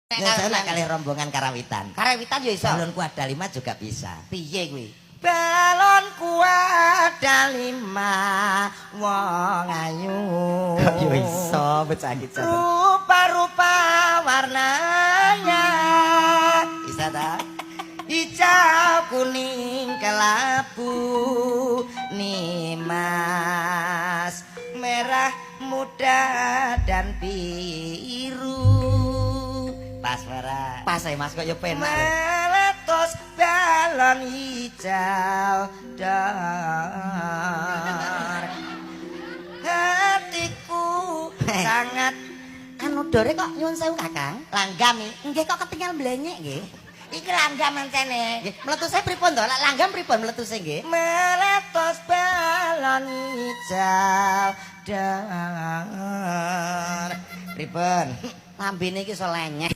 Nek saya nak kalih rombongan karawitan. Karawitan ya iso. Balonku ada lima juga bisa. Piye kuwi? Balonku ada lima, wong ayu. Kok yo iso bocah iki jan. Rupa-rupa warnanya. Bisa ta? Hijau, kuning, kelabu, nimas, merah muda dan biru. Pas merah. Pas ae, Mas, kok yo penak. Meletus balon hijau dor. Hatiku sangat Anu dore kok nyuwun sewu, Kakang. Langgam iki. Nggih, kok ketinggal mblenyek nggih. Iki langgam ancene. Nggih, mletuse pripun to? Lak langgam pripun mletuse nggih? Meletus balon hijau dor. Pripun? Lambene iki iso lenyeh.